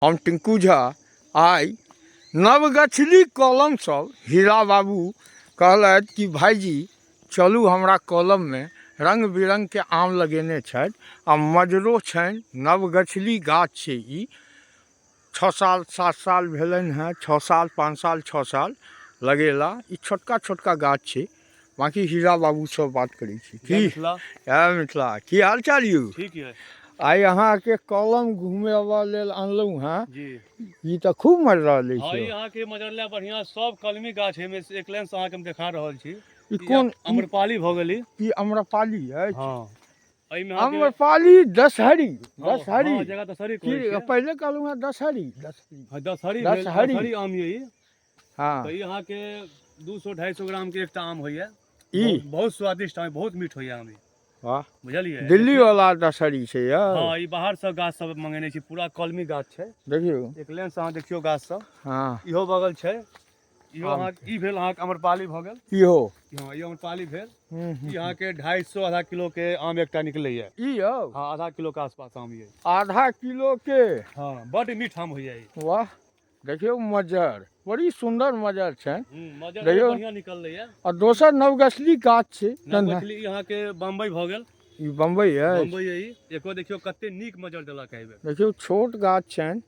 हम टिंकू झा आइ नवगछली कलम सब हीरा बाबू कहलथि कि भाइजी चलू हमरा कलममे रङ्ग बिरङ्गके आम लगेने छथि आ मजरो छनि नवगछली गाछ छै ई 6 साल 7 साल भेलनि हेँ 6 साल 5 साल 6 साल लगेला ई छोटका छोटका गाछ छै। बाँकी हीरा बाबूसँ बात करै छी। की जय मिथिला, की हाल चाल यौ? ठीक है। आइ अहाँके कलम घुमेबा लेल अनलहुँ हेँ जी। ई तऽ खूब मरि रहल अछि। हँ, ई अहाँके मजरला बढ़िआँ सब कलमी गाछ एहिमे एक लाइन से अहाँके हम देखा रहल छी। ई कोन? अम्रपाली भऽ गेल। ई अम्रपाली अछि। हँ, एहिमे अम्रपाली दशहरी। दशहरी जगह दशहरी की पहिले कहलहुँ हेँ? दशहरी, दशहरी। हँ, दशहरी दशहरी आम ये। हँ, तऽ ई अहाँके 200 250 ग्राम के एकटा आम होइया। ई बहुत स्वादिष्ट आम, बहुत मीठ होइया आम। वाह, बुझलियै? दिल्ली वाला दशहरी छै यौ। हँ, ई बाहर से गाछ सब मंगेने छी, पूरा कलमी गाछ छै। देखियौ एक लाइन से अहाँ देखियौ गाछ सब। हँ, इहो बगल छै, इहो अहाँ ई भेल अहाँके अम्रपाली भऽ गेल। इहो? हँ, ई अम्रपाली भेल। ई अहाँके 250 आधा किलो के आम एकटा निकलैया ई यौ। हँ, आधा किलो के आसपास आम ये। आधा किलो के? हँ, बड मीठ आम होइया ई। वाह, देखियौ मजर बड़ी सुन्दर मजर छै। मजर बढ़िया निकललै। आ दोसर नवगछली गाछ छै। नवगछली अहाँके बम्बई भऽ गेल। ई बम्बई अछि? बम्बई ई। एको देखियौ कते नीक मजर देलक एहि बेर। देखियौ छोट गाछ छनि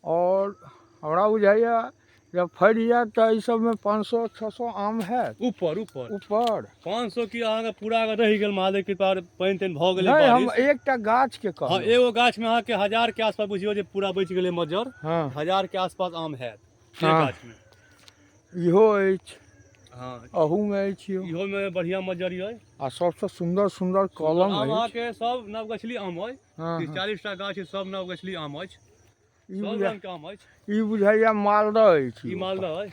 और हमरा बुझाइया जब फड़ि जायत तऽ एहि सबमे 500 600 आम हैत। ऊपर ऊपर ऊपर 500 की अहाँके पूरा अगर रहि गेल महादेव कृपा पानि तानि भऽ गेलै। नहि, हम एकटा गाछ के कहलहुँ। हँ, एगो गाछ में अहाँके 1000 के आसपास बुझियौ जे पूरा बचि गेलै मजर। हँ, 1000 के आसपास आम हैत एक गाछ में। इहो अछि। हँ, अहूमे अछि। इहो में बढ़िया मजर यऽ। आ सबसँ सुन्दर सुन्दर कलम आम अहाँके सब नवगछली आम अछि। 30-40 टा गाछ सब नवगछली आम अछि। सब रंग के आम अछि। ई बुझाइया मालदह अछि। ई मालदह अछि।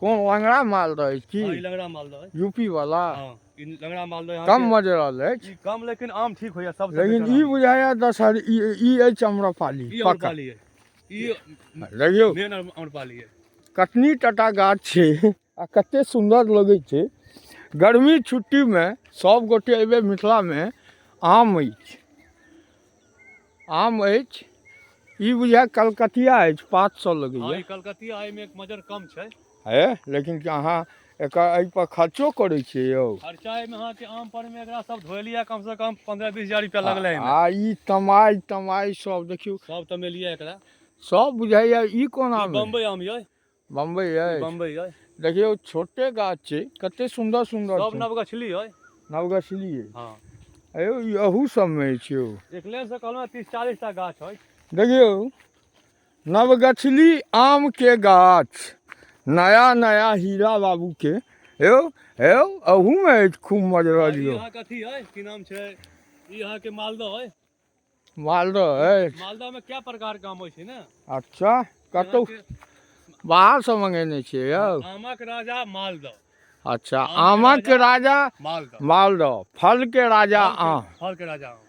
कोन लंगड़ा मालदह अछि की? ई लंगड़ा मालदह अछि। यूपी वाला? हँ, ई लंगड़ा मालदह। कम मजरल अछि ई, कम, लेकिन आम ठीक होइया सब। लेकिन ई बुझाइया दशहरी। ई अछि अम्रपाली। ई अम्रपाली अछि। ई देखियौ मेन अम्रपाली अछि। कतनी टटा गाछ छै आ कते सुन्दर लगै छै। गर्मी छुट्टीमे सब गोटे एबै मिथिलामे। आम अछि, आम अछि। ई बुझाय कलकतिया अछि, 500 लगैया। कलकतिया एहिमे मजर कम छै। हे, लेकिन अहाँ एकर एहि पर खर्चो करै छियै यौ? खर्चा एहिमे अहाँके आम पर मे एकरा सब धोलिया कम से कम 15-20 हजार रुपया लगलै। आ ई तमाइ तमाइ सब देखियौ। सब तमेलिया एकरा सब बुझाइया। ई कोन आम? बम्बई आम यऽ। बम्बई अछि? बम्बई यऽ। देखियौ छोटे गाछ छै, कते सुन्दर सुन्दर। सब नवगछली अइ। नवगछली अछि। हँ। अयौ, ई अहू सबमे अछि यौ। एकले से कहलहुँ 30-40 टा गाछ अछि। देखियौ नवगछली आम के गाछ नया नया हीरा बाबू के। यौ यौ, अहूमे अछि खूब मजरल यौ। अहाँके अथी अइ, की नाम छै, ई अहाँके मालदह अइ। मालदह अछि। मालदह मे कए प्रकार के आम होइ छै ने। अच्छा, कतौ बाहरसँ मंगेने छियै यौ? आमक राजा मालदह। अच्छा, आमक राजा मालदह। मालदह, फल के राजा आम। फल के राजा आम।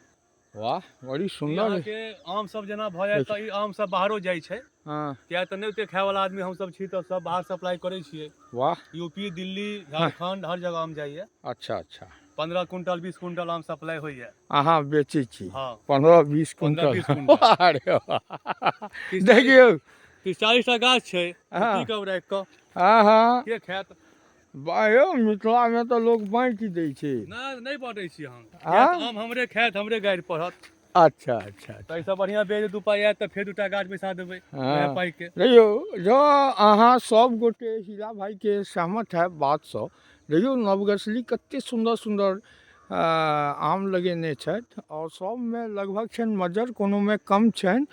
वाह, बड़ी सुन्दर। के आम सब जेना भऽ जाय तऽ ई आम सब बाहरो जाइ छै। हँ, किया तऽ नहि ओते खाय वाला आदमी हमसब छी तऽ सब बाहर सप्लाई करै छियै। वाह। यूपी, दिल्ली, झारखंड, हर जगह आम जाइया। अच्छा अच्छा। 15 कुंटल 20 कुंटल आम सप्लाई होइया। अहाँ बेचै छी? हँ। 15-20 कुंटल? अरे देखियौ, 30-40 टा गाछ छै। की कहब राखि कऽ? हँ हँ। के खायत? यौ, मिथिलामे तऽ लोक बाँटि दै छै। नहि, नहि बाँटै छी हम। आम हमरे खायत, हमरे गाड़ि पड़त। अच्छा अच्छा। ताहिसँ बढ़िआँ बेच 2 पाइ आयत तऽ फेर 2टा गाछ बैसा देबै पाइके। देखियौ, जँ अहाँ सब गोटे हीरा भाइके सहमत है बातसँ। देखियौ नवगछली कते सुन्दर सुन्दर आम लगेने छथि आओर सबमे लगभग छनि मज्जर, कोनोमे कम छनि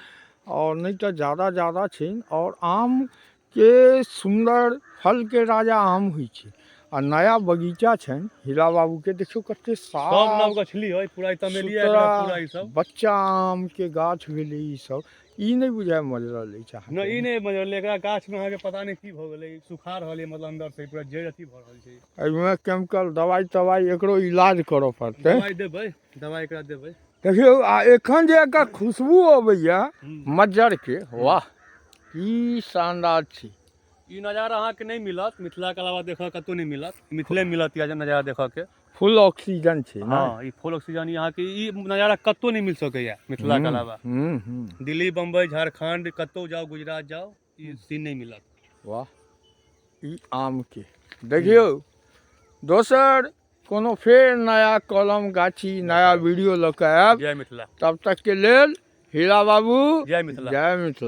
आओर नहि तऽ जादा जादा छनि। आओर आमके सुन्दर फलके राजा आम होइ छै। आ नया बगीचा छनि हीरा बाबूके, देखियौ कते साफ नवगछली है पूरा सुथरा। बच्चा आमके गाछ भेलै ई सब। ई नहि बुझाय मजरल अछि? नहि, ई नहि मजरल। एकरा गाछमे अहाँके पता नहि की भऽ गेलै, सुखा रहल है, मतलब अंदर से पूरा जड़ि अथी भऽ रहल छै। एहिमे केमिकल दवाइ तवाइ एकरो इलाज करऽ पड़तै। दवाइ देबै, दवाइ एकरा देबै। देखियौ, आ एखन जे एकर खुशबू अबैया मज्जरके, वाह, की शानदार छै। ई नजारा अहाँके नहि मिलत मिथिलाके अलावा, देखऽ कतहु नहि मिलत, मिथिले मिलत यऽ नजारा देखऽके। फुल ऑक्सीजन छै ने? हँ, ई फुल ऑक्सीजन। अहाँके ई नजारा कतहु नहि मिल सकैया मिथिलाके अलावा। हूँ हूँ दिल्ली, बम्बई, झारखंड कतहु जाउ, गुजरात जाउ, ई सीन नहि मिलत। वाह, ई आमके देखियौ। दोसर कोनो फेर नया कलम गाछी, नया वीडियो लऽ कऽ आयब। जय मिथिला। तब तकके लेल हीरा बाबू, जय मिथिला। जय मिथिला।